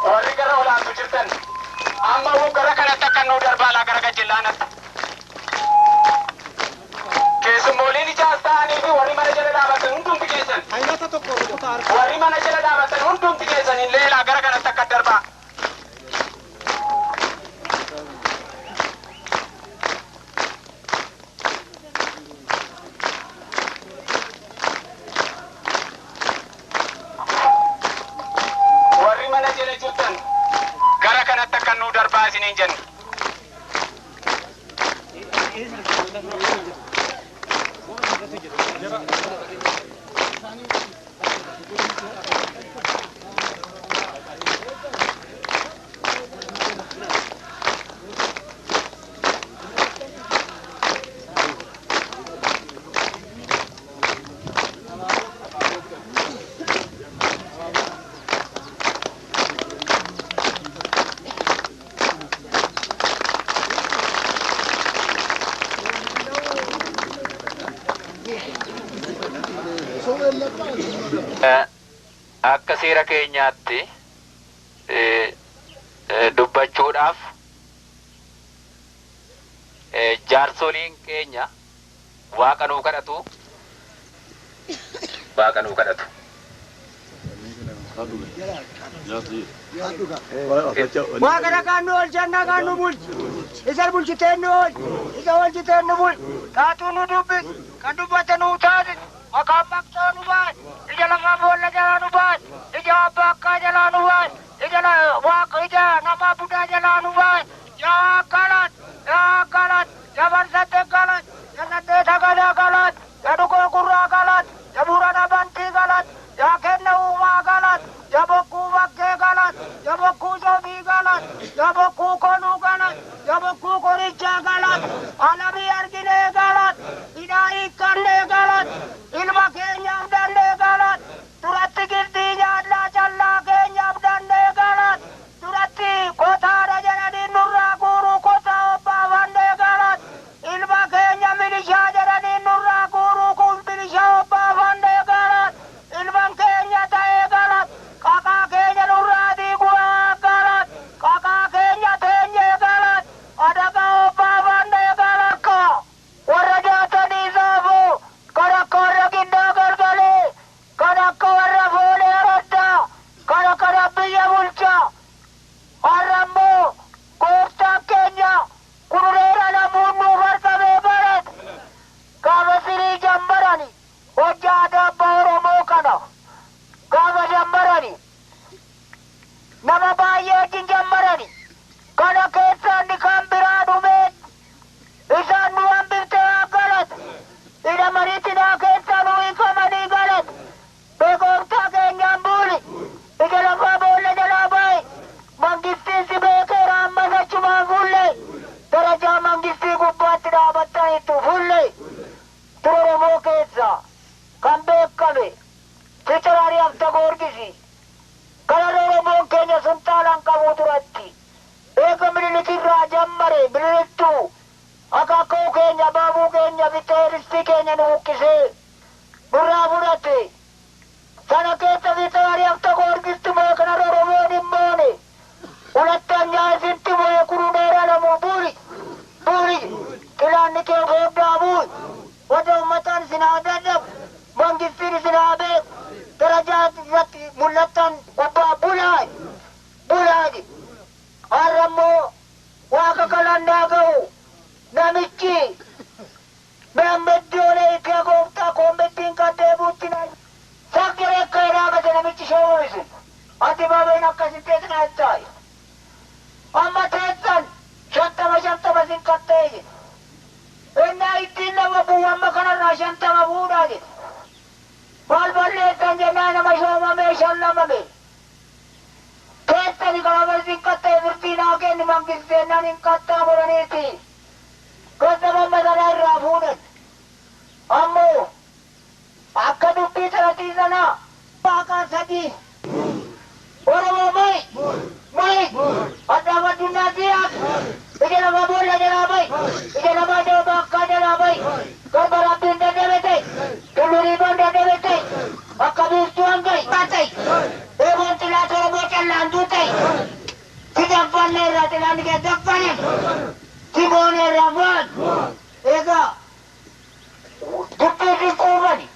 Warri gara olaantu jirtan amma hoo gara kanatti akka nuu darbaa laa gara gajjallaanatti. Keessummooliin ijaas ta'anii fi warri mana jala dhaabatan hundumti keessan. Warri mana jala dhaabatan hundumti keessan illee laa gara kanatti akka darbaa. Warri mana jala jirtan gara kanatti akka nuu darbaa isiniin jenna. Akka seera keenyaatti dubbachuudhaaf jaarsoliin keenya waaqa nuu kadhatu, waaqa nuu kadhatu. Waaqa nagaan nu oolchan, nagaan nu bulchi. Isa bulchiteen nu oolchi. Isa oolchiteen nu bulchi. Taatuu nu dubbis. Kan dubbate nu taasis. Maqaan maqsaa nu baas. Ija lafaa boolla jalaa nu baas. Ija abbaa akkaa jalaa nu baas. Ija waaqa ija nama budaa jalaa nu baas. Yaa galat. Yaa galat. Yaa barsatte galat. Yaa saddeeta gadaa galat. Yaa dhugoo gurraa galat. Yaa buurana bantii galat. Yaa kenna uumaa galat. Yaa bokkuu bakkee galat. Yaa bokkuu sobii galat. Yaa bokkuu konuu galat. Yaa bokkuu qorichaa galat. Alabii arginee galat. Hidhaa hiikkannee galat. Ilma keenyaaf dannee galat. Duratti gildii nyaannaa callaa keenyaaf dannee galat. Duratti kotaadha jedhanii nurraa guuruu kotaa obbaafannee galat. Ilma keenya milishaa jedhanii nurraa guuruu kun milishaa obbaafannee galat. Ilman keenya ta'ee galat. Qaqaa keenya nurraa diiguu galat. Qaqaa keenya teenyee galat. Adagaa obbaafannee galat. Warra jaatanii saafuu kan akka warra giddaa galgalee, kan akka warra foolee araddaa, kan akka biyya bulchaa. Har'a immoo gooftaan keenya kunureera lamuun nuuf argamee barat. Gaafa sirii jammarani hojii aadaa abbaa Oromoo kana gaafa jammarani nama baay'ee wajjin jammarani kana keessaa inni kan biraa dhumee isaan nu hambiftee haa galatu. Hidhamanii naa keessaa nu hiikamanii galatu. Beekooftaa keenyaan buuli. Ija lafaa boolla jalaa ba'i. Mangistiin si beekeera ammas achumaan fuullee. Darajaa mangistii gubbaatti dhaabattaniittu fuullee. Tura Oromoo keessaa kan beekame Fitiraarii Hafta Goorgisi. Kana Oromoon keenya sun taalaan qabu duratti. Eega Minilikirraa jammare Miniliktuu Akaakuu keenya baabuu keenya fixee ristii keenya nu buqqisee nurraa fudhate. Sana keessa fixee ari'afta Goorgisti mo'e kanarra Oromoon hin moone. Hulattanyaa isintti mo'e kuruneera lamu buli buli xilaanni kee fooddaa buli wada uummataan isin haa dadhabu mangistiin isin haa beeku darajaa irratti mul'attan gubbaa bulaa bulaa har'a immoo waaqa kalannaa ga'u namichi Mehammeddiyoonee itti gooftaa koommettiin kan deebuutti na saggire akka dhaabate namichi shoomisu ati baabeen akkasitti eegnaattaa amma teessan 50 50 sin qaxxee jedhe innaa ittiin nama bu'u amma kanarraa 50 bu'uudhaa jedhe maal balleessan jennaan nama shoomamee shallamame teessani kanama sin qaxxee firtii naa kenni mangisteennan hin qaxxaamuraniiti gosa masanaa irraa fuudhan ammoo akka dubbii sanatii sanaa waaqaa sadii Oromoo mo'i mo'i addaama addunyaa siyaas ija namaa boolla jalaa ba'i ija namaa deema akkaa jalaa ba'i garba rabbiin dadhabe ta'e tullurii boon dadhabe ta'e akka biiftuu hanga'i ta'e eeboon xilaata Oromoo callaantuu ta'e si danfanne irraa xilaanni kee danfane si moone irraa mo'an egaa dubbii dinquufani.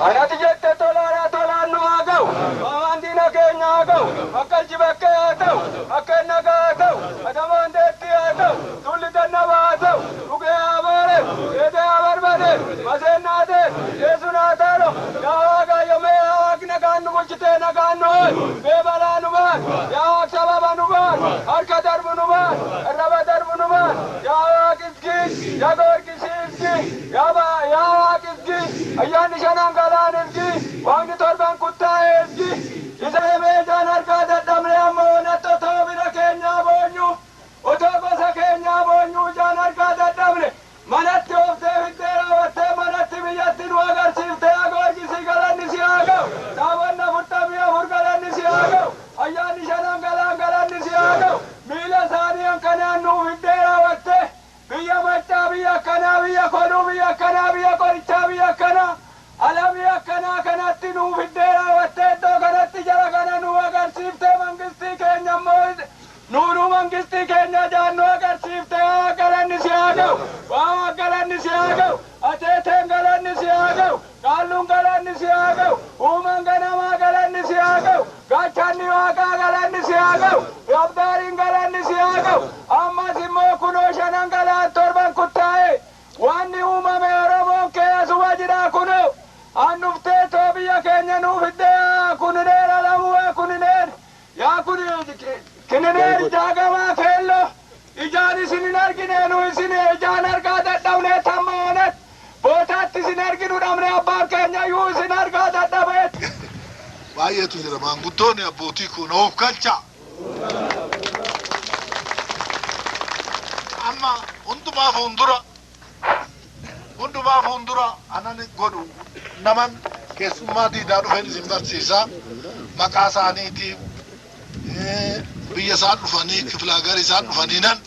Anati jette tolaadhaa tolaan nu haa ga'u. Waamaan diina keenya haa ga'u. Akkalchi bakkee haa ta'u. Akka nagaa haa ta'u. Adamaan deetti haa ta'u. Tulli dannabaa haa ta'u. Dhugee haa baare. Seetee haa barbaade. Maseen naa ta'e. Yesuun haa ta'u. Yaa Waaqayyo mee yaa Waaqni nagaan nu bulchitee nagaan nu ool. Mee balaa nu baas. Yaa Waaq sababa nu baas. Harka darbu nu baas. Arraba darbu nu baas. Yaa Waaq iski. Yaa Goorgisi iski. Yaa Waaq iski. Ayyaanni shanan galaan iski. Waaqni torban kuttaa'e iski. Isa meeshaan harkaa dadhabne ammoo natto otoo bira keenyaa boonyu. Otoo gosa keenyaa boonyu ijaan harkaa dadhabne. Manatti ooftee fiddee raawwattee manatti biyyatti nu agarsiiftee Goorgisi galanni si haa ga'u. Taabonni 44 galanni si haa ga'u. Ayyaanni shanan galaan galanni si haa ga'u. Miila isaanii hankanaan nuu fiddee raawwattee biyya maccaa biyya akkanaa biyya koduu biyya akkanaa biyya qorichaa biyya akkanaa alamii akkanaa kanatti nuu fiddee raawwattee iddoo kanatti jara kana nu agarsiiftee mangistii keenya immoo nuunuu mangistii keenya jaan nu agarsiiftee waa galanni si haa ga'u. Waa galanni si haa ga'u. Ateeteen galanni si haa ga'u. Qaalluun galanni si haa ga'u. Uumaan ganamaa galanni si haa ga'u. Gaachanni waaqaa galanni si haa ga'u. Yabdaariin galanni si haa ga'u. Ammas immoo kunoo shanan galaan torban kuttaa'e. Wanni uumame Oromoon kee asuma jira kunoo. An dhuftee too biyya keenya nuu fiddee kunineera lamuu kunineer. Yaa kun kinineer jaagamaa keelloo. Ijaan isin hin argine nu isin ijaan argaa dadhabnee tamma oonat. Boota isin arginu dhabne abbaan keenya iyyuu isin argaa dadhabeet. Baay'eetu jira maanguddoonni abbootii kun of galcha. Amma hundumaa fuuldura anan godhu naman keessummaa diidaa dhufeen isin barsiisa maqaa isaaniitiif biyya isaan dhufanii kiflaagar isaan dhufanii nan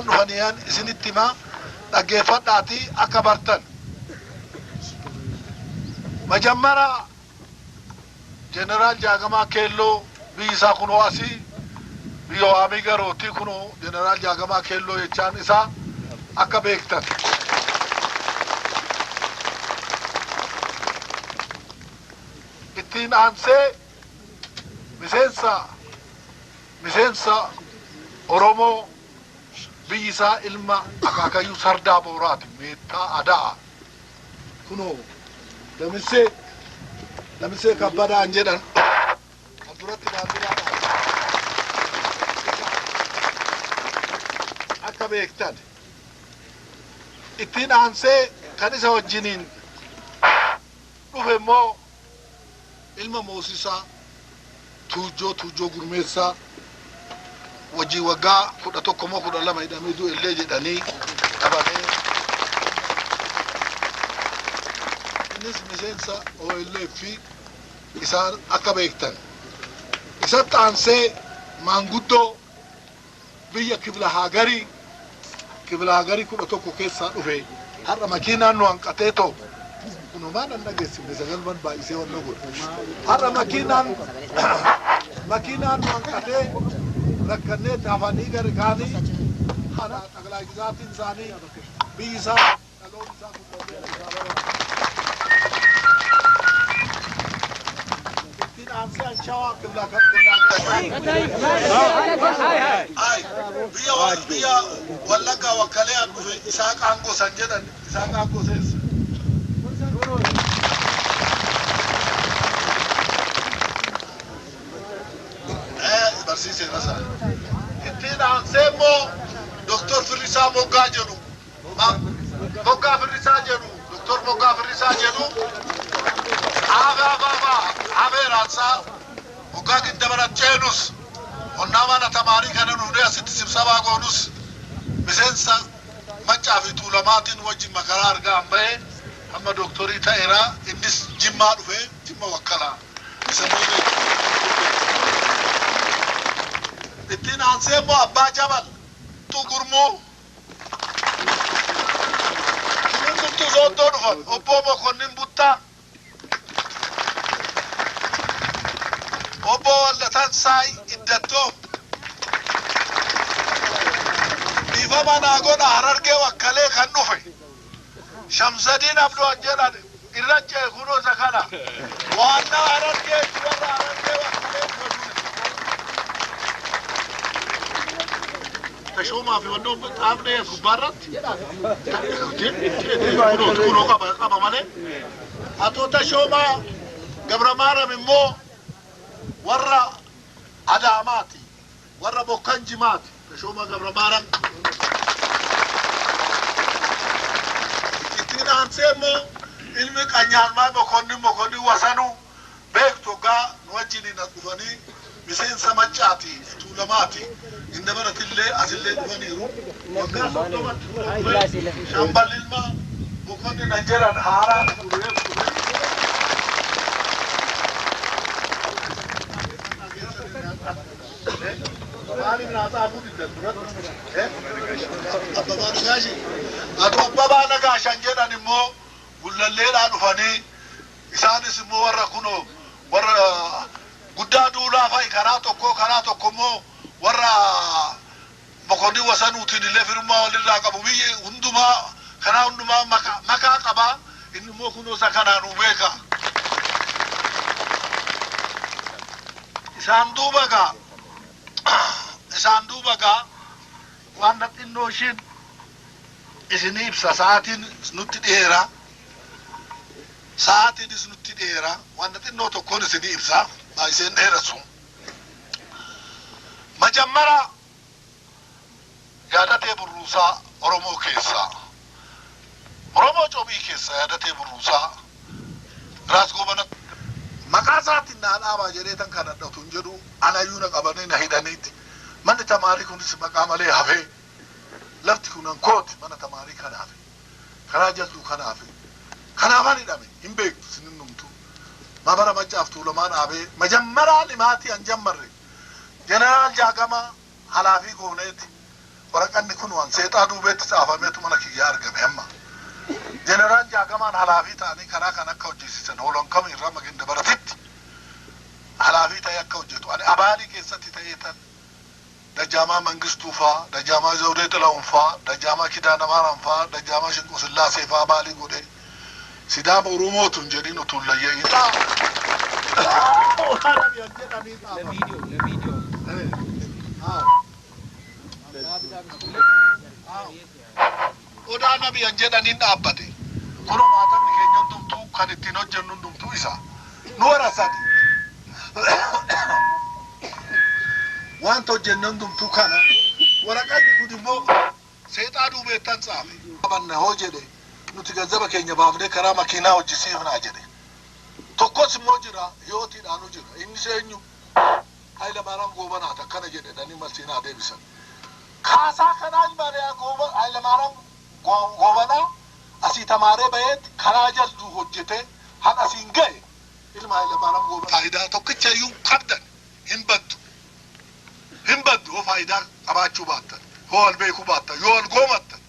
dhufanii isinitti himaa dhaggeeffadhaatii akka bartan. Majammara Jeneraal Jaagamaa Keelloo biyyi isaa kunoo asii biyya waamii garootii kunoo Jeneraal Jaagamaa Keelloo jechaan isaa akka beektan. Ittiin aansee miseensa Oromoo biyyi isaa ilma akaakayyuu Sardaa Booraati Meettaa Adaa kunoo Damisee Kabbadaan jedhan kan duratti baandiraa akka beektan. Ittiin aansee kan isa wajjiniin dhufe immoo ilma Moosisaa Tuujjoo Gurmeessaa wajjin waggaa 11 moo 12 hidhamee du'e illee jedhanii qabamee innis miseensa OLF fi isaan akka beektan. Isatti aansee maanguddoo biyya Kibla Hagarii 11 keessaa dhufe har'a makiinaan nu hanqatee too kunumaan an dhageessifne sagalman baay'isee wanna godhe har'a makiinaan nu hanqatee rakkannee hafanii gara kaanii haadha xaqlaa gizaatiin isaanii biyyi isaa dhaloon isaa ittiin aansee anshawaa kibla ay biyya Wallaggaa wakkalee an dhufe isaa qaangosan jedhan isaa qaangoseessa. Barsiiseera isaa. Ittiin aansee immoo Doktor Firrisaa Moggaa jedhu. Moggaa Firrisaa jedhu. Doktor Moggaa Firrisaa jedhu. Aabaa abeeraansaa moggaa gindabarat ceenus onnaa mana tamaarii kana dhufnee asitti sibsabaa goonus miseensa Maccaa fi Tuulamaatiin wajjin makaraa argaa an ba'e hamma doktorii ta'eera. Innis Jimmaa dhufee Jimma wakkalaa isa immoo. Ittiin aansee immoo Abbaa Jabal tu Gurmuu hundumtuu Sooddoo dhufan Obbo Mokonnin Buttaa, Obbo Wallatan Saay Iddattoo dhiifama naa godha. Harargee wakkalee kan dhufe Shamsadiin Abdoo jedhan irra ce'e kunoo isa kana waannaa Harargee warra Harargee wakkalee dhufe. Tashoomaa fi wannoon xaafnee gubbaarratti kunoo qaba malee. Atoo Tashoomaa Gabramaaram immoo warra Adaamaati, warra Bokkan Jimaati Tashoomaa Gabramaaram. Ittiin aansee immoo ilmi Qanyaanmaa Mokonnin Wasanuu beektu gaa nu wajjiniin as dhufanii miseensa Maccaati Tuulamaati inni baratillee asillee dhufaniiru waggaa 30tti dhufe Shambal ilma Mokonnin an jedhan haaraa dhufe. Maaliif naa xaafuu diddan duratti? Abbabaa Nagaashi. Atu Abbabaa Nagaashan jedhan immoo Gullalleedhaa dhufanii isaanis immoo warra kunoo warra Guddaa Duulaa fa'i karaa tokko karaa tokko immoo warra Mokonnin Wasanuutiin illee firummaa walirraa qabu biyyi hundumaa karaa hundumaa makaa qabaa inni immoo kunoo isa kanaan beeka. Isaan duuba gaa waan xinnoo ishiin isinii ibsa. Sa'aatiin nutti dhiyeera, sa'aatiinis nutti dhiyeera. Waan xinnoo tokkoon isinii ibsa baay'iseen dheeressu. Majammara Yaadatee Burruusaa Oromoo keessaa, Oromoo Cobii keessaa Yaadatee Burruusaa Raas Goobana maqaa isaatiin naa dhaabaa jedhee tan kadhadhatu hin jedhu, anayyuu na qabanii na hidhaniiti. Manni tamaarii kunis maqaa malee hafee, lafti kun hankooti mana tamaarii kanaaf, karaa jalduu kanaaf, kanaafan hidhame hin beektu sinin numtu. Mabara Maccaaf Tuulamaa dhaabee majammaraa limaatii an jammarre Jeneraal Jaagamaa halaafii gooneeti. Waraqanni kun waan seexaa duubeetti xaafameetu mana kiyyaa argame amma. Jeneraal Jaagamaan halaafii ta'anii karaa kan akka hojjesiisan hoolon kam irraa maginda baratitti halaafii ta'ee akka hojjetu. Ani abaalii keessatti ta'ee tan Dajjaamaa Mangistuu faa, Dajjaamaa Zawudee Xilahun faa, Dajjaamaa Kidaana Maaraam faa, Dajjaamaa Shinqoo Sillaasee faa abaalii godhee Sidaama Oromootu hin jedhin utuu hin layya'in. Odaa Nabiyan jedhaniin dhaabbate. Kunoo maatamni keenya hundumtuu kan ittiin hojjennu hundumtuu isa. Nu warasati. Wanta hojjennu hundumtuu kana. Waraqanni kun immoo seexaa duubeettan tsaafe. Qabanna hoo jedhe, nuti ganzaba keenya baafnee karaa makiinaa hojjisiifnaa jedhe. Tokkos immoo jira, hiyootiidhaanu jira. Innis eenyu? Hayilamaariyaam Goobanaati akkana jedhe dhanii malsiinaa deebisan. Kaasaa kanaa Hayilamaariyaam Goobanaa asii tamaaree baheet karaa jalduu hojjetee han asiin ga'e ilma Hayilamaariyaam Goobanaa. Faayidaa tokkicha iyyuu qabdan hin baddu. Hin baddu hoo faayidaa qabaachuu baattan, hoo wal beekuu baattan, yoo wal goomattan,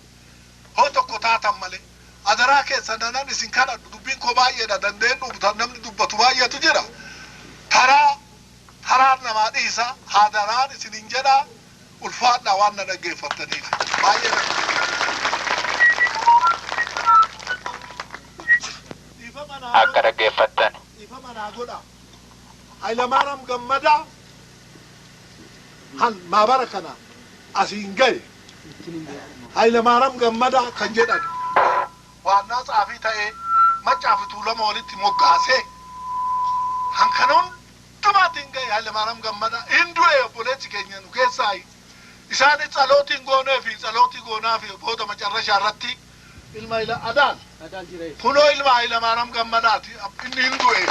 hoo tokko taatan malee. Adaraa keessa nanan isin kadhadhu, dubbiin koo baay'eedha, dandeen dhubtan namni dubbatu baay'eetu jira. Taraa taraan namaa dhiisa, hadaraan isin hin jedhaa, ulfaadhaa waan na dhaggeeffattaniif. Baay'ee akka dhaggeeffattan. Dhiifama naa godha. Hayilamaariyaam Gammadaa han maabara kana asiin ga'e Hayilamaariyaam Gammadaa kan jedhan waannaa tsaafii ta'ee Maccaa fi Tuulama walitti moggaasee han kana hundumaatiin ga'e Hayilamaariyaam Gammadaa hin du'e. Obboleessi keenya nu keessaa isaanis tsalootiin goonee fi tsalootii goonaa fi booda macarrashaa irratti ilma ila Adaal kunoo ilma Hayilamaariyaam Gammadaati, inni hin du'e,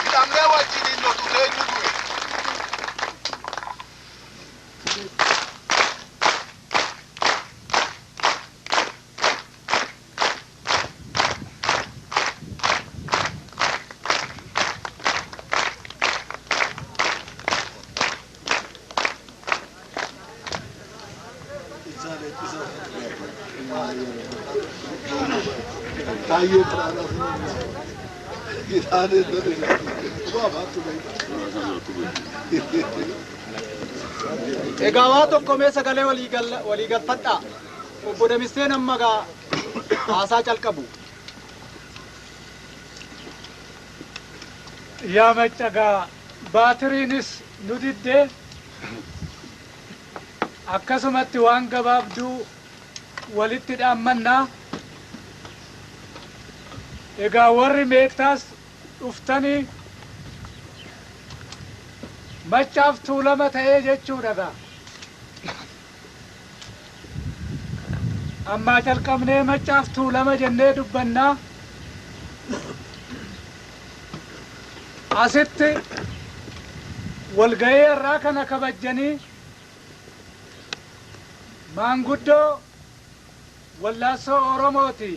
hidhamnee wajjin hin lotu eenyu du'e. Taayee Egaa waa tokko mee sagalee walii galfadhaa. Obbo Damisteen amma gaa haasaa calqabu. Yaa maccagaa, baatiriinis nu diddee akkasumatti waan gabaabduu walitti dhaammannaa. Egaa warri Meettaas dhuftanii Maccaaf Tuulama ta'ee jechuudha gaa. Ammaa calqabnee Maccaaf Tuulama jennee dubbannaa. Asitti walga'ii har'aa kana kabajjanii maanguddoo wallaassoo Oromooti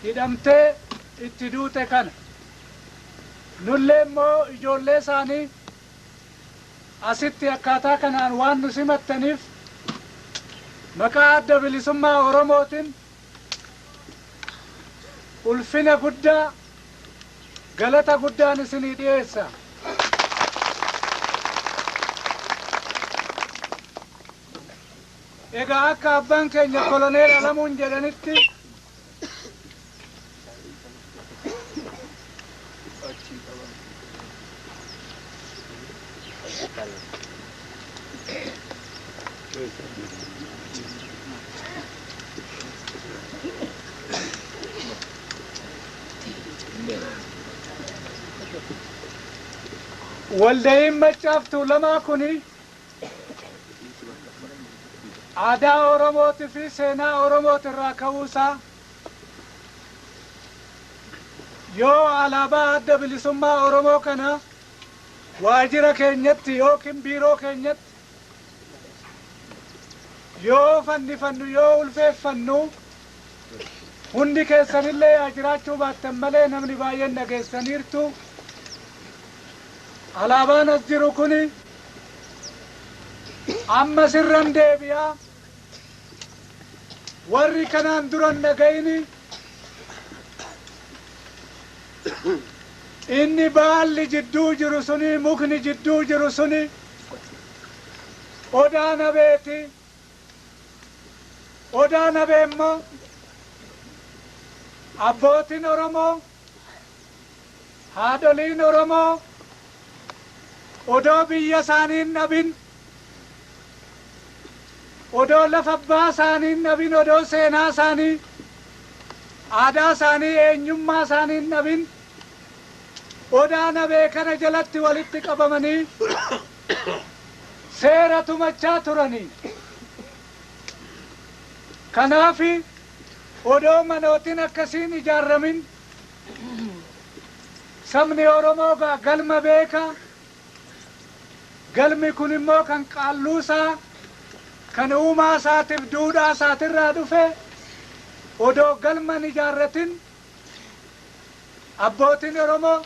hidhamtee itti duute kana. Nullee immoo ijoollee isaanii asitti akkaataa kanaan waan nu simattaniif maqaa Adda Bilisummaa Oromootiin ulfina guddaa, galata guddaan isinii dhiyeessa. Egaa akka abbaan keenya Koloneel Alamuun jedhanitti walda'iin Maccaaf Tuulamaa kuni Aadaa Oromootii fi seenaa Oromooti irraa ka'uusaa yoo alaabaa Adda Bilisummaa Oromoo kana waajjira keenyatti yookiin biiroo keenyatti yoo fannifannu, yoo ulfeeffannu, hundi keessanillee yaa jiraachuu baattan malee namni baay'een dhageessaniirtu. Alaabaan as jiru kuni amma sirran deebi'aa, warri kanaan duran dhagayini, inni baalli jidduu jiru suni, mukni jidduu jiru suni Odaa Nabeeti. Odaa Nabee immoo abbootiin Oromoo, haadholiin Oromoo odoo biyya isaanii hin dhabin, odoo lafa abbaa isaanii hin dhabin, odoo seenaa isaanii, aadaa isaanii, eenyummaa isaanii hin dhabin, Odaa Nabee kana jalatti walitti qabamanii seera tumachaa turanii. Kanaafi odoo manootiin akkasiin ijaarramin sabni Oromoo gaa galma beeka. Galmi kun immoo kan qaalluusaa, kan uumaa isaatiif duudhaa isaatirraa dhufe. Odoo galman ijaarratin abbootiin Oromoo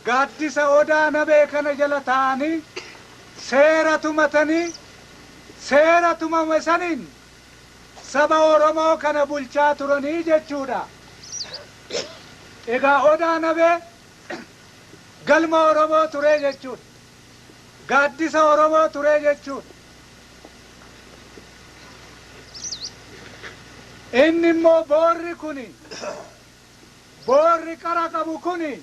gaaddisa Odaa Nabee kana jala taa'anii seera tumatanii, seera tumame saniin saba Oromoo kana bulchaa turanii jechuudha. Egaa Odaa Nabee galma Oromoo turee jechuudha. Gaaddisa Oromoo turee jechuudha. Inni immoo boorri kuni, boorri qara qabu kuni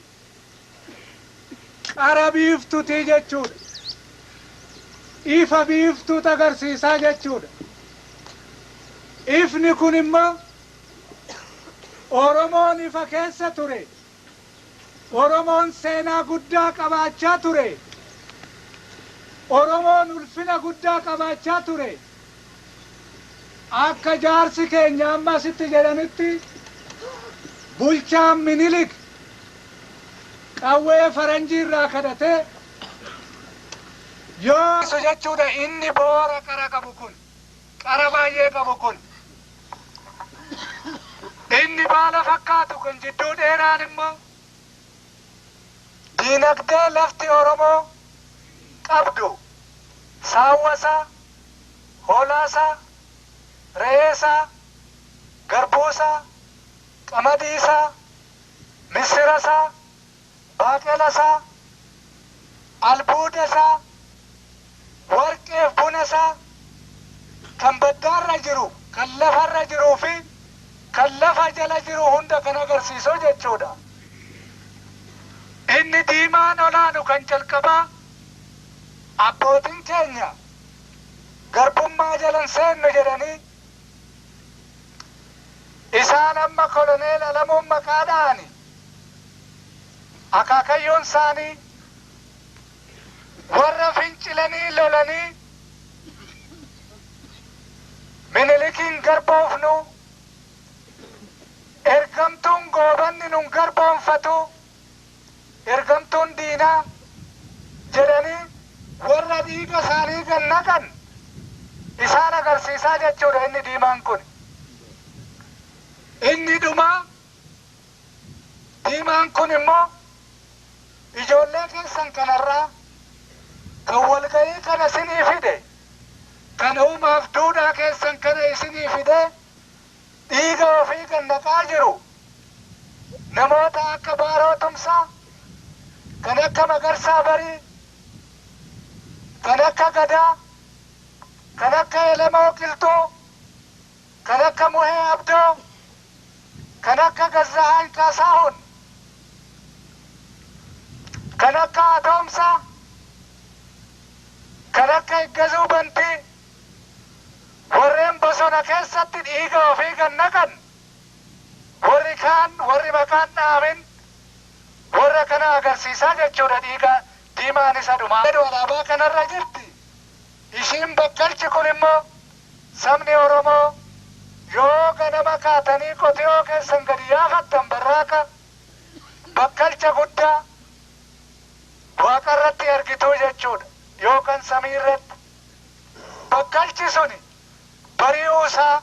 qara biiftutii jechuudha. Ifa biiftuutu agarsiisaa jechuudha. Ifni kun immoo Oromoon ifa keessa ture. Oromoon seenaa guddaa qabaachaa ture. Oromoon ulfina guddaa qabaachaa ture. Akka jaarsi keenya amma asitti jedhanitti, bulchaan Minilik qawwee faranjii irraa kadhatee yoo isu jechuudha. Inni boora qara qabu kun, qara baay'ee qabu kun, inni baala fakkaatu kun jidduu dheeraan immoo diinagdee lafti Oromoo qabdu, saawwasaa, hoolaasaa, re'eesaa, garbuusaa, qamadiisaa, missirasaa, baaqelasaa, albuudasaa, warqeef bunasaa, kan baddaarra jiru, kan lafarra jiruu fi kan lafa jala jiru hunda kan agarsiisu jechuudha. Inni diimaan olaanu kan jalqabaa abbootiin keenya garbummaa jalan seennu jedhanii, isaan amma Koloneel Alamuun maqaa dha'ani, akaakayyoon isaanii warra fincilanii lolanii Minilikiin garboofnu, ergamtuun Goobanni nun garboonfatu, ergamtuun diinaa jedhanii warra dhiiga isaanii gad naqan isaan agarsiisaa jechuudha inni diimaan kun. Inni dhumaa diimaan kun immoo ijoollee keessan kanarraa kan walga'ii kana isinii fide, kan uumaaf duudhaa keessan kana isinii fide, dhiiga ofii kan naqaa jiru, namoota akka Baaroo Tumsaa, kan akka Magarsaa Barii, kan akka Gadaa, kan akka Elemoo Qilxuu, kan akka Muhee Abdoo, kan akka Gazzaa'aan Kaasaahun, kan akka Atoomsaa, kan akka Iggazuu Bantii, warreen bosona keessatti dhiiga ofii kan naqan, warri kaan warri maqaan dhaamin warra kana agarsiisaa jechuudha dhiiga diimaan isa dhumaa. Alaabaa kanarra jirti. Ishiin bakkalchi kun immoo Sabni Oromoo yoo ganama kaatanii qotiyoo keessan gadi yaafattan barraaqa bakkalcha guddaa waaqa irratti argituu jechuudha yookaan samii irratti. Bakkalchi suni bari'uu isaa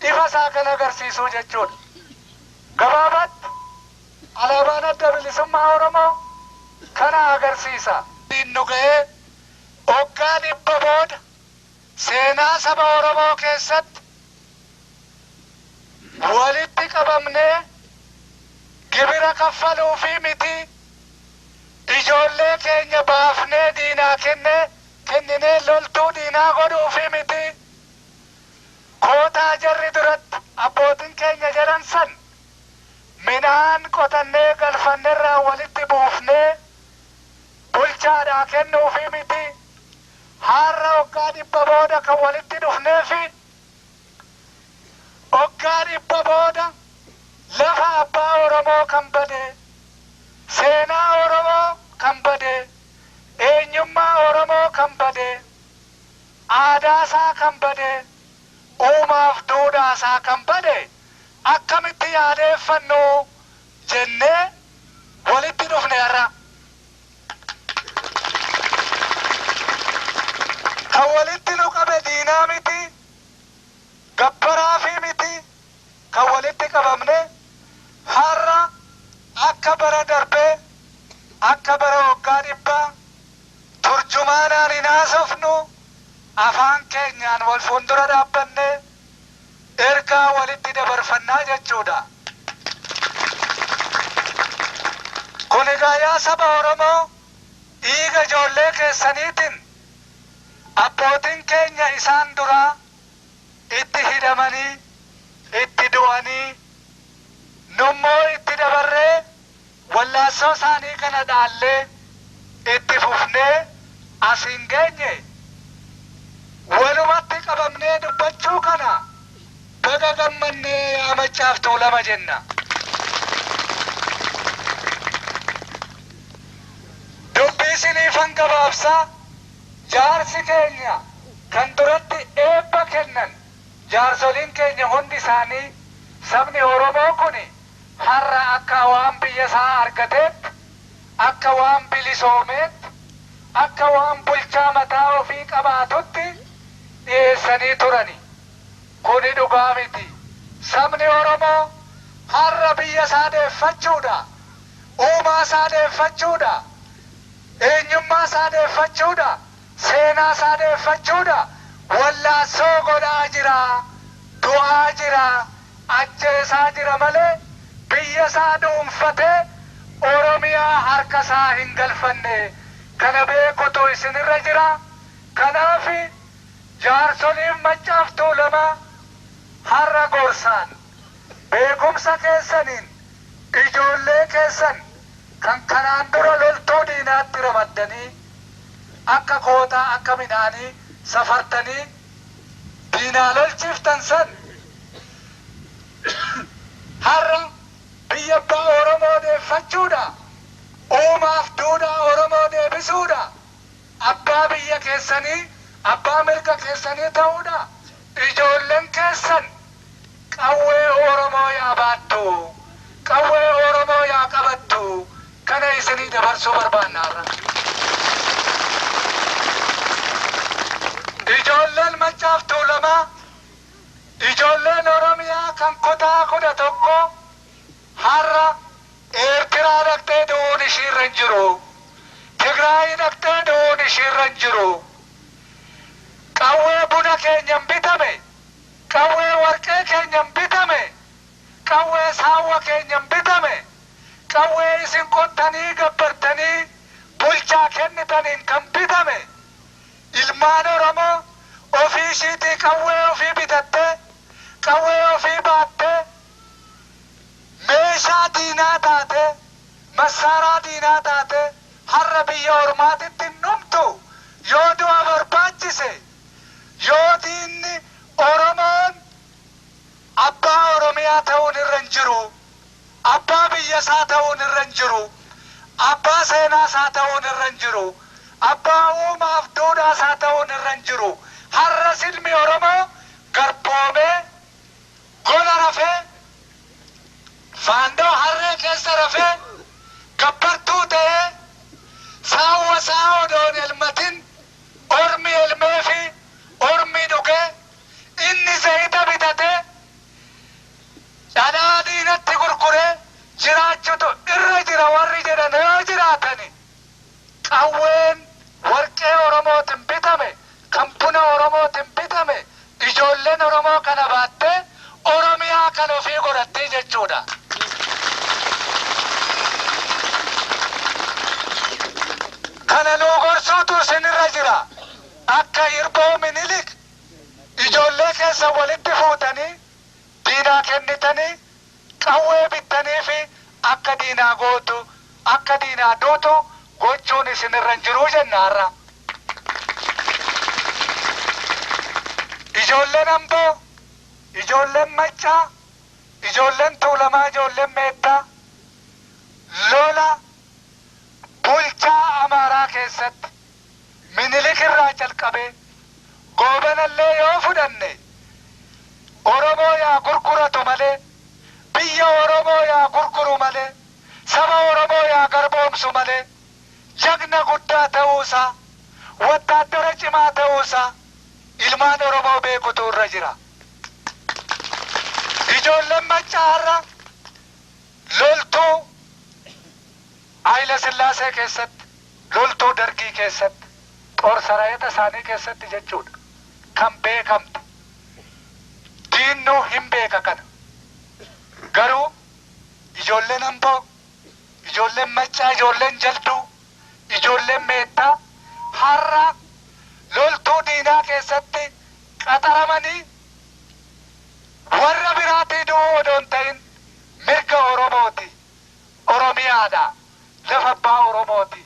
ifa isaa kan agarsiisuu jechuudha. Gabaabatti alaabaan Adda Bilisummaa Oromoo kana agarsiisa. Nu ga'ee hoggaa 100 booda seenaa saba Oromoo keessatti walitti qabamnee gibira kaffaluu fi miti ijoollee keenya baafnee diinaa kenninee loltuu diinaa godhuu fi miti kootaa jarri duratti abbootiin keenya jedhan san midhaan qotannee galfannerraa walitti buufnee bulchaadhaa kennuu fi miti har'a hoggaa 100 booda kan walitti dhufnee fi hoggaa 100 booda lafa abbaa Oromoo kan bade, seenaa Oromoo kan bade, eenyummaa Oromoo kan bade, aadaa isaa kan bade, uumaaf duudhaa isaa kan bade akkamitti yaadeeffannu jennee walitti dhufne har'a. Kan walitti nu qabe diinaa miti, gabbaraa fi miti, kan walitti qabamne har'a akka bara darbee akka bara waggaa 100 turjumaanaan hin haasofnu afaan keenyaan wal fuuldura dhaabbanne ergaa walitti dabarfannaa jechuudha. Kun egaa yaa saba Oromoo dhiiga ijoollee keessaniitiin abbootiin keenya isaan duraa itti hidhamanii itti du'anii nummoo itti dabarree wallaansoo isaanii kana dhaallee itti fufnee asiin geenye walumatti qabamnee dubbachuu kana baga gammannee yaa Maccaaf Tuulama jenna. Dubbii isiniifan gabaabsaa jaarsi keenya kan duratti eebba kennan jaarsoliin keenya hundi isaanii sabni Oromoo kun har'a akka waan biyya isaa argateetti, akka waan bilisoomeetti, akka waan bulchaa mataa ofii qabaatutti dhiyeessanii turani. Kuni dhugaa miti. Sabni Oromoo har'a biyya isaa deeffachuudha, uumaa isaa deeffachuudha, eenyummaa isaa deeffachuudha, seenaa isaa deeffachuudha. Wallaansoo godhaa jira, du'aa jira, ajjeesaa jira malee biyya isaa dhuunfatee Oromiyaa harka isaa hin galfanne. Kana beekutu isinirra jira. Kanaaf jaarsoliin Maccaaf Tuulamaa har'a gorsaan beekumsa keessaniin ijoollee keessan kan kanaan dura loltuu diinaatti ramaddanii akka kootaa akka midhaanii safartanii diinaa lolchiiftan san har'a biyya abbaa Oromoo deeffachuudha, uumaaf duudhaa Oromoo deebisuudha, abbaa biyya keessanii abbaa mirga keessanii ta'uudha. Ijoolleen keessan qawwee Oromoo yaa baattu, qawwee Oromoo yaa qabattu, kana isinii dabarsuu barbaanna har'a. Ijoolleen Maccaaf Tuulamaa, ijoolleen Oromiyaa kan kutaa 11 har'a Eertiraa dhaqxee du'uun ishiirra hin jiru. Tigraay dhaqxee du'uun ishiirra hin jiru. Qawwee buna keenyan bitame, qawwee warqee keenyan bitame, qawwee saawwa keenyan bitame, qawwee isin qottanii gabbartanii bulchaa kennitaniin kan bitame. Ilmaan Oromoo ofii ishiitii qawwee ofii bitattee, qawwee ofii baattee, meeshaa diinaa taate, massaaraa diinaa taate har'a biyya ormaatitti hin dhumtu. Yoo du'a barbaachise, yoo diinni Oromoon abbaa Oromiyaa ta'uun irra hin jiru, abbaa biyya isaa ta'uun irra hin jiru, abbaa seenaa isaa ta'uun irra hin jiru, abbaa uumaaf duudhaa isaa ta'uun irra hin jiru. Har'a silmi Oromoo garboomee gola rafee faandoo harree keessa rafee gabbartuu ta'ee saawwa isaa odoon elmatin ormi elmee fi ormi dhugee inni zayita bitatee dhadhaa diinatti gurguree jiraachutu irra jira warri jedhan yoo jiraatani qawween warqee Oromootiin bitame kan buna Oromootiin bitame ijoolleen Oromoo kana baattee Oromiyaa kan ofii godhattee jechuudha. Kana nuu gorsuutu isinirra jira. Akka irboo Minilik ijoollee keessa walitti fuutanii diinaa kennitanii qawwee bittanii fi akka diinaa gootu akka diinaa duutu gochuun isinirra hin jiruu jenna har'a. Ijoolleen Amboo, ijoolleen Maccaa, ijoolleen Tuulamaa, ijoolleen Meettaa lola bulchaa Amaaraa keessatti Minilik irraa calqabee Goobanallee yoo fudhanne Oromoo yaa gurguratu malee biyya Oromoo yaa gurguru malee saba Oromoo yaa garboomsu malee jagna guddaa ta'uusaa wattaaddara cimaa ta'uusaa ilmaan Oromoo beekutu irra jira. Ijoolleen Maccaa har'a loltuu Haayila Sillaasee keessatti loltuu Dargii keessatti xorsaraayota isaanii keessatti jechuudha kan beekamtu. Diinnuu hin beeka kana. Garuu ijoolleen Amboo, ijoolleen Maccaa, ijoolleen Jalduu, ijoolleen Meettaa har'a loltuu diinaa keessatti qaxaramanii warra biraatii du'uu odoo hin ta'in mirga Oromooti, Oromiyaadha, lafa abbaa Oromooti.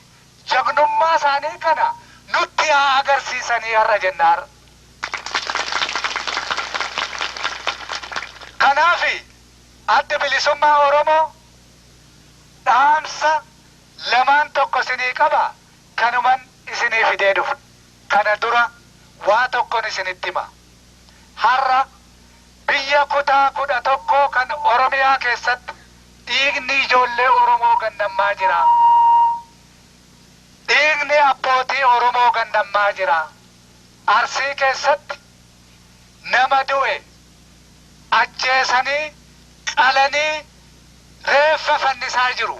Jagnummaa isaanii kana nutti haa agarsiisanii har'a jenna har'a. Kanaafi adda bilisummaa Oromoo dhaamsa lamaan tokko isinii qaba kanuman isinii fidee dhufu. Kana dura waa tokkon isinitti hima. Har'a biyya kutaa 11 kan Oromiyaa keessatti dhiigni ijoollee Oromoo gannammaa jira. Dhiigni abbootii Oromoo gannammaa jira. Arsii keessatti nama du'e ajjeesanii qalanii reeffa fannisaa jiru.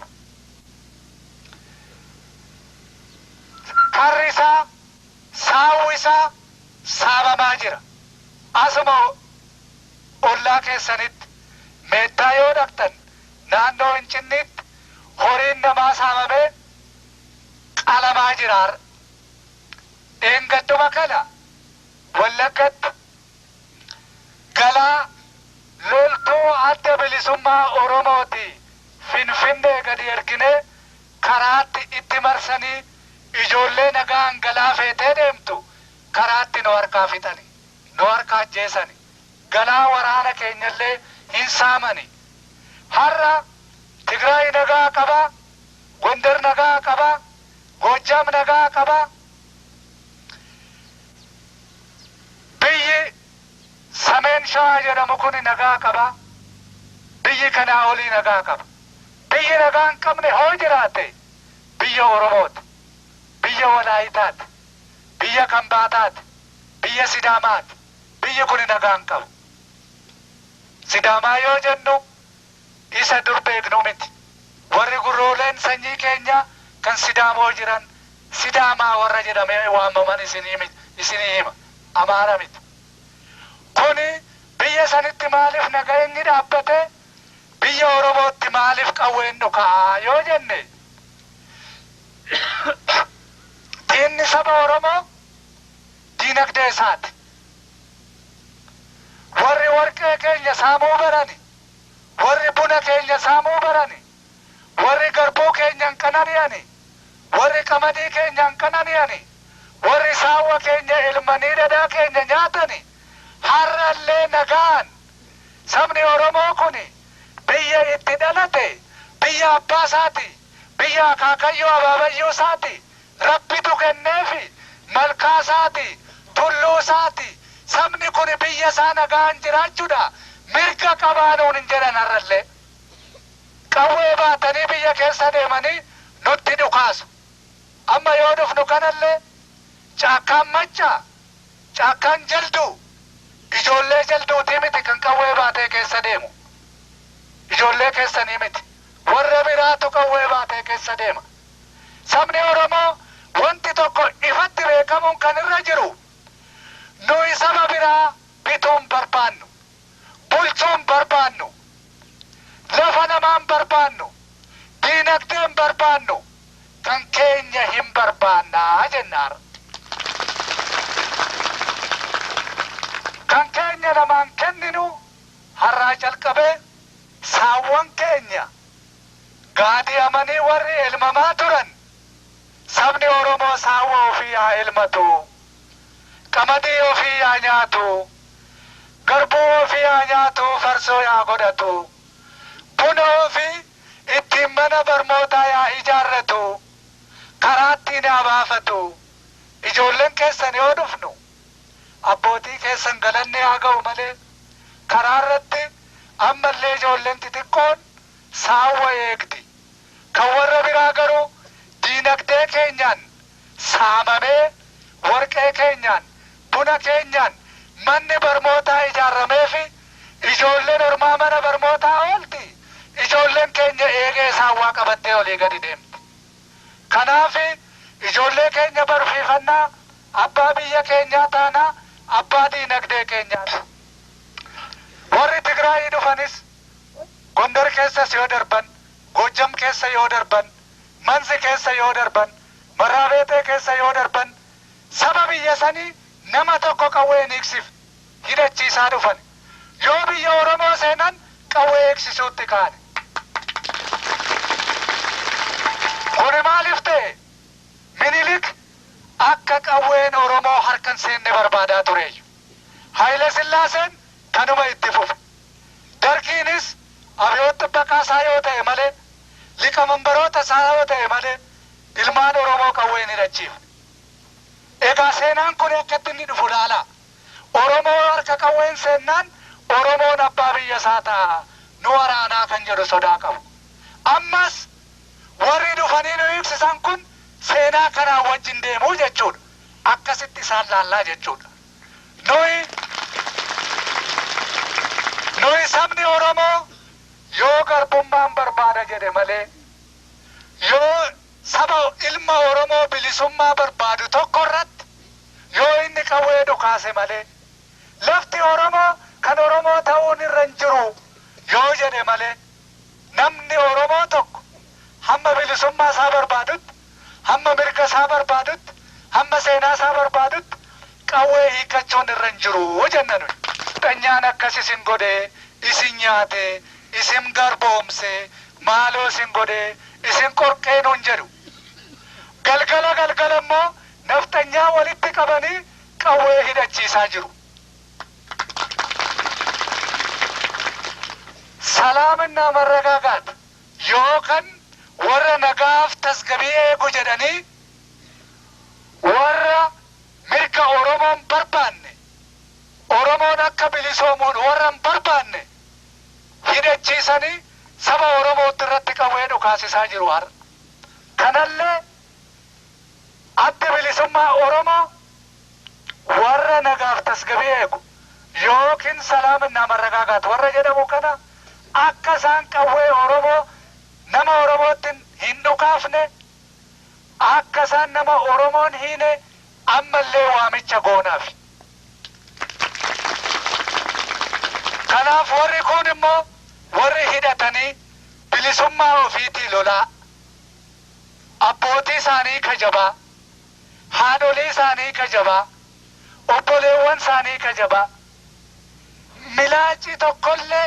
Karri isaa saawwi isaa saamamaa jira. Asuma ollaa keessanitti Meettaa yoo dhaqxan naannoo Hincinniitti horiin namaa saamamee qalamaa jira har'a. Dheengadduma kana Wallaggatti galaa loltuu adda bilisummaa Oromooti Finfinnee gadi erginee karaatti itti marsanii ijoollee nagaan galaa feetee deemtu karaatti nu harkaa fixani, nu harkaa ajjeesani, galaa waraana keenyallee hin saamani. Har'a Tigraay nagaa qaba, Gondar nagaa qaba, Goojjaam nagaa qaba. Biyyi Sameen Shawaa jedhamu kun nagaa qaba. Biyyi kanaa olii nagaa qaba. Biyyi nagaa hin qabne hoo jiraate biyya Oromooti, biyya Walaayitaati, biyya Kambaataati, biyya Sidaamaati. Biyyi kun nagaa hin qabu. Sidaamaa yoo jennu isa dur beeknu miti. Warri gurrooleen sanyii keenya kan Sidaamoo jiran Sidaamaa warra jedhamee waamaman isinii hima. Amaara miti. Kuni biyya sanitti maaliif nageenyi dhaabbate biyya Oromootti maaliif qawween dhukaa yoo jenne diinni saba Oromoo diinagdee isaati. Warri warqee keenya saamuu barani, warri buna keenya saamuu barani, warri garbuu keenya hin qanani'ani, warri qamadii keenya hin qanani'ani, warri saawwa keenya elmanii dhadhaa keenya nyaatani, har'allee nagaan sabni Oromoo kun biyya itti dhalate, biyya abbaa isaati, biyya akaakayyuu abaabayyuu isaati, rabbitu kenneefi malkaa isaati, Tulluu isaati. Sabni kun biyya isaa nagaan jiraachuudha. Mirga qabaa nuun hin jedhan har'allee. Qawwee baatanii biyya keessa deemanii nutti dhukaasu. Amma yoo dhufnu kanallee caakkaan Maccaa, caakkaan Jalduu, ijoollee Jalduutii miti kan qawwee baatee keessa deemu. Ijoollee keessanii miti. Warra biraatu qawwee baatee keessa deema. Sabni Oromoo wanti tokko ifatti beekamuun kan irra jiru, nuyi saba biraa bituun barbaannu, bulchuun barbaannu, lafa namaan barbaannu, diinagdeen barbaannu, kan keenya hin barbaannaa jennaara. Kan keenya namaan kenninu. Har'aa jalqabee saawwan keenya gaadi'amanii warri elmamaa turan, sabni Oromoo saawwa ofii haa elmatu, qamadii ofii haa nyaatu, garbuu ofii haa nyaatu, farsoo haa godhatu, buna ofii ittiin mana barnootaa yaa ijaarratu, karaa ittiin haa baafatu. Ijoolleen keessan yoo dhufnu abbootii keessan galanne haa ga'u malee, karaa irratti ammallee ijoolleen xixiqqoon saawwa eegdi. Kan warra biraa garuu diinagdee keenyaan saamamee, warqee keenyaan, buna keenyaan manni barnootaa ijaaramee fi ijoolleen ormaa mana barnootaa oolti. Ijoolleen keenya eegee saawwaa qabattee olii gadi deemti. Kanaaf ijoollee keenya barsiifannaa, abbaa biyya keenyaa taanaa, abbaa diinagdee keenyaati. Warri Tigraayii dhufanis Gondar keessas yoo darban, Gojjam keessa yoo darban, Manzi keessa yoo darban, Marraabeetee keessa yoo darban, saba biyya sanii nama tokko qawwee hin hiiksif hidhachiisaa dhufan. Yoo biyya Oromoo seenan qawwee eegsisuutti ka'an. Kuni maaliif ta'e? Minilik akka qawween Oromoo harkan seenne barbaadaa tureeyyu. Haayile Sillaaseen kanuma itti fufe. Dargiinis abiyoot xibbaqaa isaa yoo ta'e malee, liqamanbaroota isaa yoo ta'e malee, ilmaan Oromoo qawween hidhachiifne. Egaa seenaan kun akkatti inni dhufu laalaa. Oromoo harka qawween seennaan Oromoon abbaa biyya isaa ta'a, nu waraanaa kan jedhu sodaa qabu. Ammas warri dhufanii nu ibsisan kun seenaa kanaan wajjin deemuu jechuudha. Akkasitti isaan laallaa jechuudha. Nuyi sabni Oromoo yoo garbummaan barbaada jedhe malee, yoo saba ilma Oromoo bilisummaa barbaadu tokko irratti yoo inni qawwee dhukaase malee, lafti Oromoo kan Oromoo ta'uun irra hin jiru yoo jedhe malee, namni Oromoo tokko hamma bilisummaa isaa barbaadutti, hamma mirga isaa barbaadutti, hamma seenaa isaa barbaadutti qawwee hiikkachuun irra hin jiru jenna nuyi. Xanyaan akkas isin godhee, isin nyaatee, isin garboomsee, maaloo isin godhee, isin qorqee nuun jedhu. Galgala galgala immoo nafxanyaa walitti qabanii qawwee hidhachiisaa jiru. ሰላምና መረጋጋት yookaan warra nagaaf tasgabii eegu jedhanii warra mirga Oromoon barbaanne, Oromoon akka bilisoomuun warra hin barbaanne hidhachiisanii saba Oromootti irratti qawwee dhukaasisaa jiru har'a. Kanallee adda bilisummaa Oromoo warra nagaaf tasgabii eegu yookiin ሰላምና መረጋጋት warra jedhamu kana akka isaan qawwee Oromoo nama Oromootti hin dhukaafne, akka isaan nama Oromoon hiine ammallee waamicha goonaaf. Kanaaf warri kun immoo warri hidhatanii bilisummaa ofiitii lolaa, abbootii isaanii kajabaa, haadholii isaanii kajabaa, obboleewwan isaanii kajabaa, milaacii tokkollee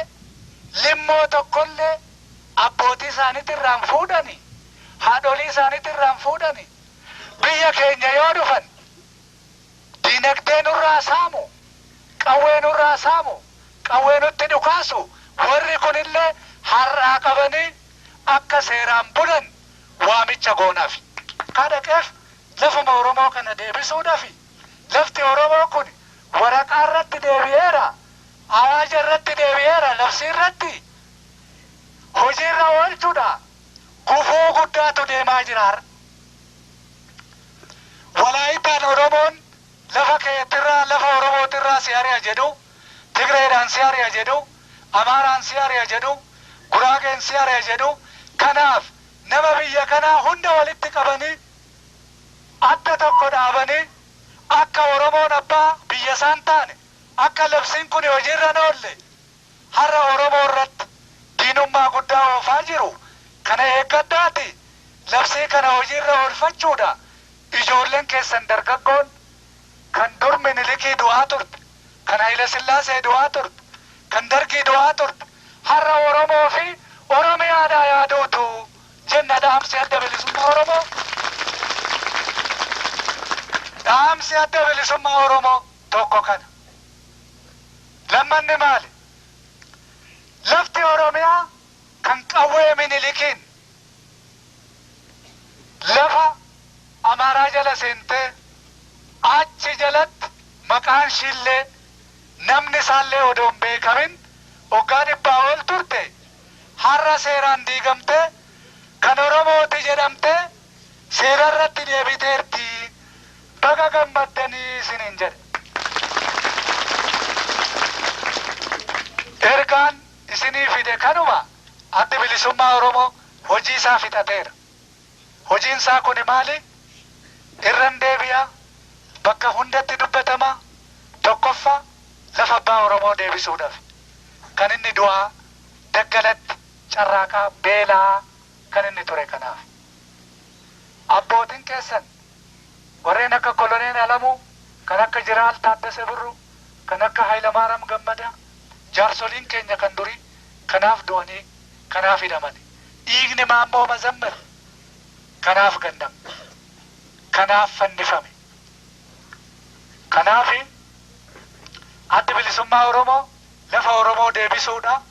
limmoo tokkollee abbootii isaaniitti irraan fuudhani, haadholii isaaniitti irraan fuudhani, biyya keenya yoo dhufan diinagdee nurraa saamu, qawwee nurraa saamu, qawwee nutti dhukaasu. Warri kunillee har'aa qabanii akka seeraan bulan waamicha goonaaf. Kadhaqeef lafuma Oromoo kana deebisuudhaaf Lafti Oromoo kun waraqaa irratti deebi'eera, awaaja irratti deebi'eera, labsii irratti hojiirra oolchuudha. Gufuu guddaatu deemaa jira har'a. Walaayitaan Oromoon lafa keetirraa, lafa Oromootirraa si ari'a jedhu, Tigreedhaan si ari'a jedhu, Amaaraan si ari'a jedhu, Guraageen si ari'a jedhu. Kanaaf nama biyya kanaa hunda walitti qabanii adda tokko dhaabanii akka Oromoon abbaa biyya isaan taane, akka labsiin kun hojiirra hin oolle har'a Oromoo irratti diinummaa guddaa oofaa jiru. Kana eeggadhaati labsii kana hojiirra oolfachuudha. Ijoolleen keessan dargaggoon kan dur Minilikii du'aa turte, kan Haayila Sillaasee du'aa turte, kan Dargii du'aa turte, har'a Oromoo fi Oromiyaadhaa yaaduutu jenna. Dhaamsi Adda Bilisummaa Oromoo, dhaamsi Adda Bilisummaa Oromoo tokko kana. Lammanni maali? Lafti Oromiyaa kan qawwee Minilikiin lafa Amaaraa jala seentee achi jalatti maqaan ishiillee namni isaallee odoo hin beekamin waggaa 100 ol turte, har'a seeraan diigamtee kan Oromooti jedhamtee seera irratti deebiteerti. Baga gammaddanii isiniin jedhe. Ergaan isinii fide kanuma. Addi Bilisummaa Oromoo hojii isaa fixateera. Hojiin isaa kuni maali? Irran deebi'a, bakka hundatti dubbatama. Tokkoffaa, lafa abbaa Oromoo deebisuudhaaf kan inni du'aa, daggalatti carraaqaa, beelaa kan inni ture kanaaf. Abbootiin keessan warreen akka Koloneel Alamuu, kan akka Jeneraal Taaddasee Birruu, kan akka Hayilamaariyaam Gammadaa, jaarsoliin keenya kan durii kanaaf du'anii, kanaaf hidhamani. Dhiigni Maammoo Mazammir kanaaf ganname. Kanaaf fannifame. Kanaaf Addi Bilisummaa Oromoo lafa Oromoo deebisuudha.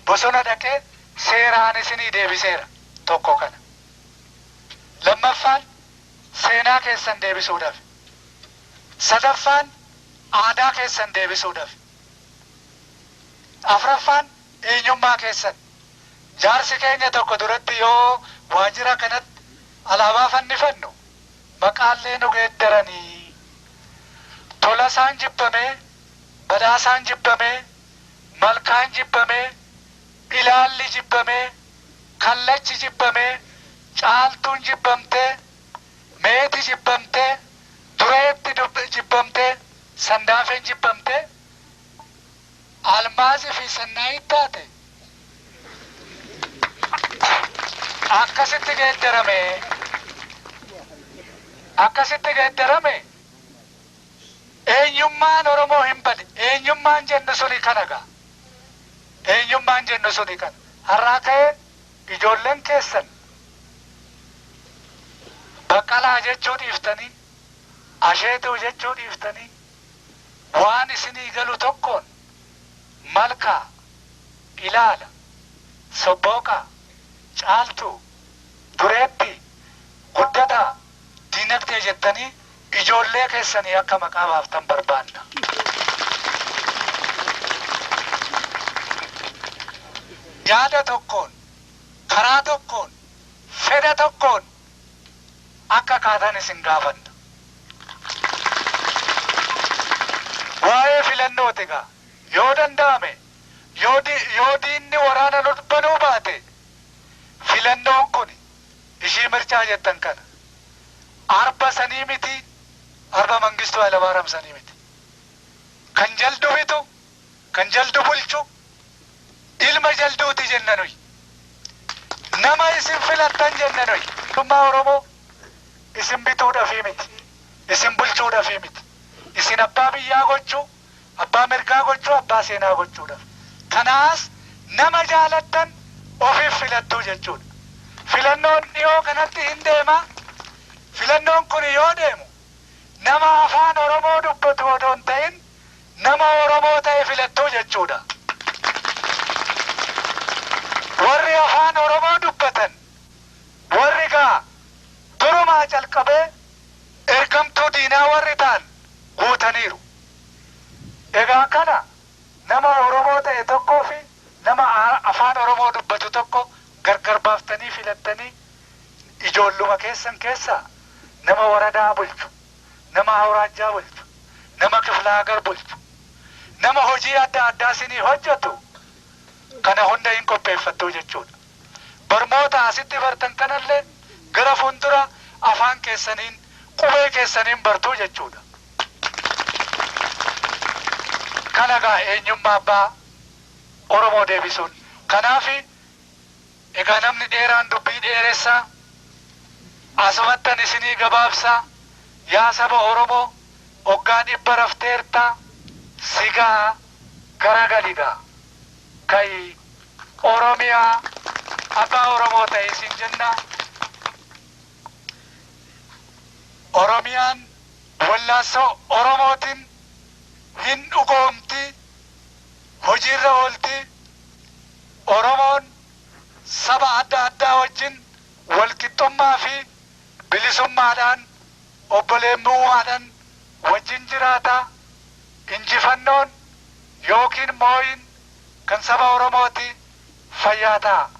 Bosona dhaqee seeraan isinii deebiseera. Tokko kana. Lammaffaan, seenaa keessan deebisuudhaaf. Sadaffaan, aadaa keessan deebisuudhaaf. Afraffaan, eenyummaa keessan. Jaarsi keenya tokko duratti yoo waajjira kanatti alaabaa fannifannu maqaallee nu geeddaranii, Tolasaan jibbamee, Badhaasaan jibbamee, Malkaan jibbamee, Ilaalli jibbamee, Kallachi jibbamee, Caaltuun jibbamtee, Meeti jibbamtee, Dureetti jibbamtee, Sandaafeen jibbamtee, Almaazii fi Sannaayit taate, akkasitti geeddarame, akkasitti geeddarame. Eenyummaan Oromoo hin bade. Eenyummaan jennu suni kana gaa. Eenyummaan jennu suni kana. Har'aa ka'ee ijoolleen keessan Baqqalaa jechuu dhiiftanii, Asheetuu jechuu dhiiftanii, waan isinii galu tokkoon Malkaa, Ilaala, Sobbooqaa, Caaltuu, Dureettii, Guddataa, Diinagdee jettanii ijoollee keessanii akka maqaa baaftan barbaanna. Yaada tokkoon, karaa tokkoon, fedha tokkoon akka kaatan isin gaafanna. Waa'ee filannooti egaa, yoo danda'ame, yoo diinni waraana nu banuu baate, filannoon kun ishii mirchaa jettan kana. Arba sanii miti, arba Mangistuu Hayilamaariyaam sanii miti. Kan Jaldu bitu, kan Jaldu bulchu, ilma Jalduuti jenna nuyi. Nama isin filattan jenna nuyi. Mootummaa Oromoo isin bituudhaafii miti. Isin bulchuudhaafii miti. Isin abbaa biyyaa gochuu, abbaa mirgaa gochuu, abbaa seenaa gochuudhaaf. Kanaas nama jaalattan ofiif filattuu jechuudha. Filannoon dhiyoo kanatti hin deema. Filannoon kun yoo deemu nama afaan Oromoo dubbatu odoo hin ta'in nama Oromoo ta'e filattuu jechuudha. Warri afaan Oromoo dubbatan warri gaa durumaa calqabee ergamtuu diinaa warri ta'an Oromoo dubbatu tokko gargar baaftanii filattanii ijoolluma keessan keessaa nama waradaa bulchu, nama awraajjaa bulchu, nama kiflaagar bulchu, nama hojii adda addaa isinii hojjetu kana hunda hin qopheeffattu jechuudha. Barmoota asitti bartan kanallee gara fuuldura afaan keessaniin qubee keessaniin bartuu jechuudha. Kana egaa eenyummaa abbaa Oromoo deebisuun. Kanaaf egaa namni dheeraan dubbii dheeressaa, asumattan isinii gabaabsaa, yaa saba Oromoo, hoggaa 100 rafteertaa, sigaa garagaligaa. Ka'i, Oromiyaa, abbaa Oromoo ta'e isin jenna. Oromiyaan wallaansoo Oromootiin hin dhugoomti, hojiirra oolti. Oromoon saba adda addaa wajjin walqixxummaa fi bilisummaadhaan obboleemmummaadhaan wajjin jiraata. Injifannoon yookiin mooyin kan saba Oromooti. Fayyaa ta'a.